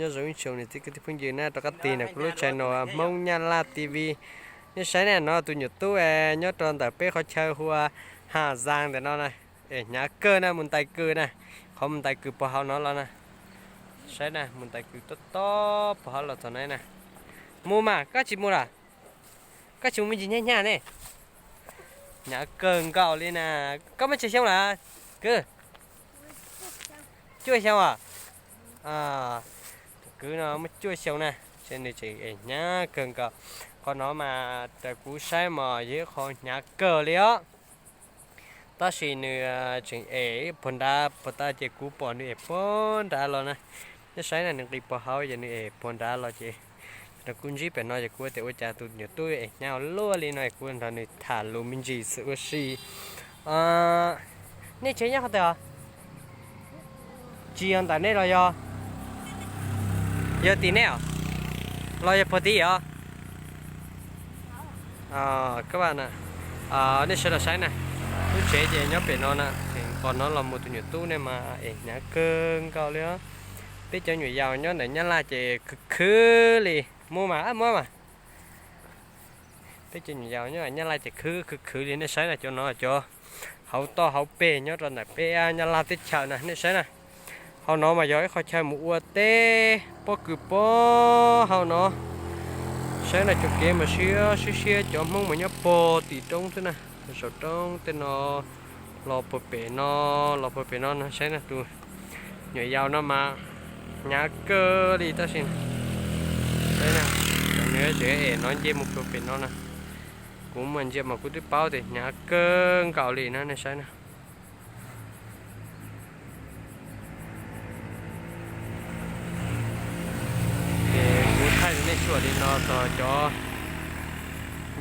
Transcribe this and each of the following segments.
Nyob zoo ib tsoom niam txiv kwv tij phooj ywg na, rov qab tig ntawm kuv lub channel Hmoob Nyab Laj T V. Nej saib na, no tus nyuam tub nyob rau ntawm peb qhov chaw hu ua Has Zas ntawm no na, es hnyav kawg na, mus ntais kws na, qhov mus ntais kws puag hauv no los na. Saib na, mus ntais kws tob tob puag hauv los txog na. Mus mas, koj tsis mus los? Koj tsis mus me ntsis nyab nyab ne? Hnyav kawg nkaus li na. Koj muaj tsawg xyoo lawm kwv? Cuaj xyoo os. Tus kwv no muaj cuaj xyoo na, ces nws tseem es hnyav kawg nkaus. Qhov no mas raws kuv saib mas yog ib qho hnyav kawg li os. Tab sis nws tseem es puag nrad puag ta ces kuv pom nws es puag nrad los na. Nej saib na, nws nqis puag hauv ces nws es puag nrad los ces rau kuv ntsib pem no ces kuv tias ua cas tus nyuam tub es hnyav ua luaj li no es kuv nrog nws tham lus me ntsis xwb ua si. Nej tsev nyob qhov twg os? Tsis yog ntawm nej los yog? Yog tim nej os? Los yog puag tim os? Nej sawv daws saib na, lub tsev ces nyob pem no na, es qhov no los mus tus nyuam tub ne mas es hnyav kawg nkaus li os. Peb cov nyuam yaus nyob ntawm Nyab Laj ces khwv khwv li, mus mas, muab mas. Peb cov nyuam yaus nyob Nyab Laj ces khwv khwv khwv li, nej saib na, cov no cov hauv toj hauv peg nyob rau ntawm peb Nyab Laj teb chaws na, nej saib na. Hauv no mas yog ib qho chaw mus ua teb pob kws puag hauv no. Saib na, cov kev mas siab siab siab, cov Hmoob mas nyob puag tim roob xwb na, saum roob tej no los puag pem no, los puag pem no na, saib na, tus nyuam yaus no mas hnyav kawg li tab sis, saib na, nws tseem es no nce mus puag pem no na. Kuv mas ntsia mas kuv twb paub tias hnyav kawg nkaus li na, nej saib na. Ces kuv thaij rau nej xyuas li no txog cov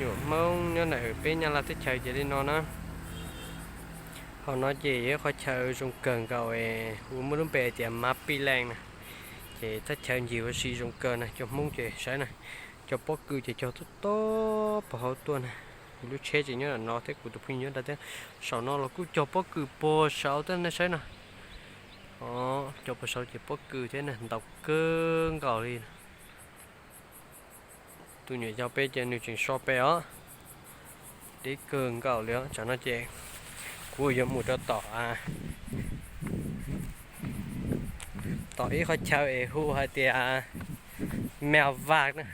nyuam Hmoob nyob ntawm peb Nyab Laj teb chaws ces li no na. Hauv no ces yog ib qhov chaw zoo kawg nkaus es kuv muab lub npe tias Mav Pij Leej na. Ces thaj chaw ncig ua si zoo kawg na, cov Hmoob ces saib na, cov pob kws ces cog tob tob puag hauv tuaj na. Lub tsheb ces nyob ntawm no thiab, kuv tus phooj ywg nyob ntawd thiab. Saum no los kuj cog pob kws puag saud thiab, nej saib no. Cog puag saud ces pob kws thiab na, ntau kawg nkaus li. Tus nyuam yaus pem ces nws tseem so pem os. Deb kawg nkaus li os. Tsam no ces kuv yuav mus rau tom, tom ib qhov chaw es hu hais tias Mèo Vạc na,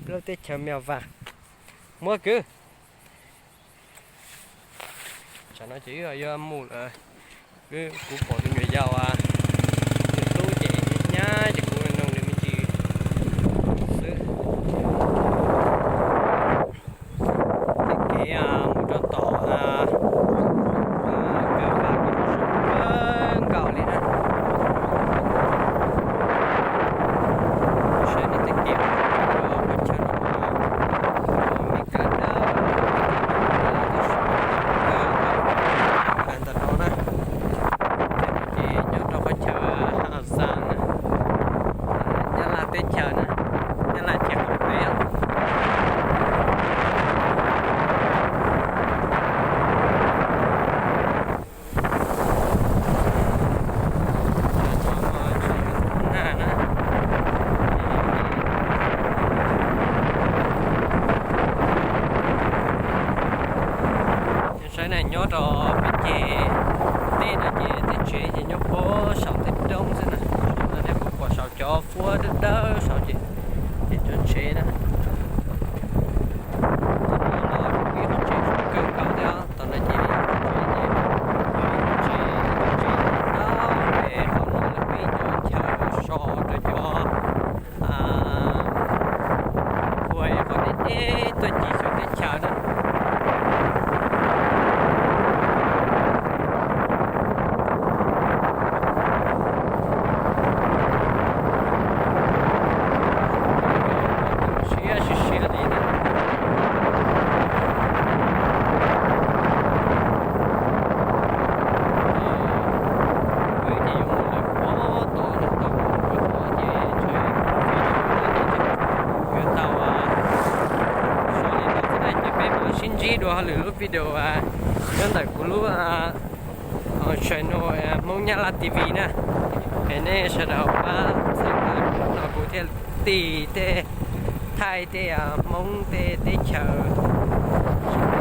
lub teb chaws Mèo Vạc. Muab kwv. Tsam no ces wb yuav mus lawm. Kuv pom tus nyuam yaus, tus tub ces nyab ces kuv nug nws me ntsis xwb. Tej kev mus rau tom Mèo Vạc kawg nkaus li na. Saib nej tej kev mus rau qhov chaw no, me kab dawb ntawm no na. Ces nyob rau qhov chaw Hà Giang na, Nyab Laj teb chaws na, Nyab Laj chaw qaum teb. Saib na, nyob rau peb ceg teb no ces tej tsev ces nyob puag saum tej roob xwb na. Saum no nej puas pom saum cov huab dawb dawb saud ces, ces cov tsev na. Ib qhov tsev kawg nkaus thiab, tom no ces tsev, tsev tau es qhov no lawv peb cov chaw so rau cov uas qhov deb deb tuaj ncig xyuas teb chaws na. Siab siab siab li na. Wb ces yuav mus lawm puag tom no, tom no ces yuav tau, so li no xwb na ces peb mam sib ntsib dua hauj lwm lub video nyob ntawm kuv lub channel Hmoob Nyab Laj T V na. Es nej sawv daws pab txhawb nqa kuv Tim tej Thaib, tej Hmoob, tej teb chaws,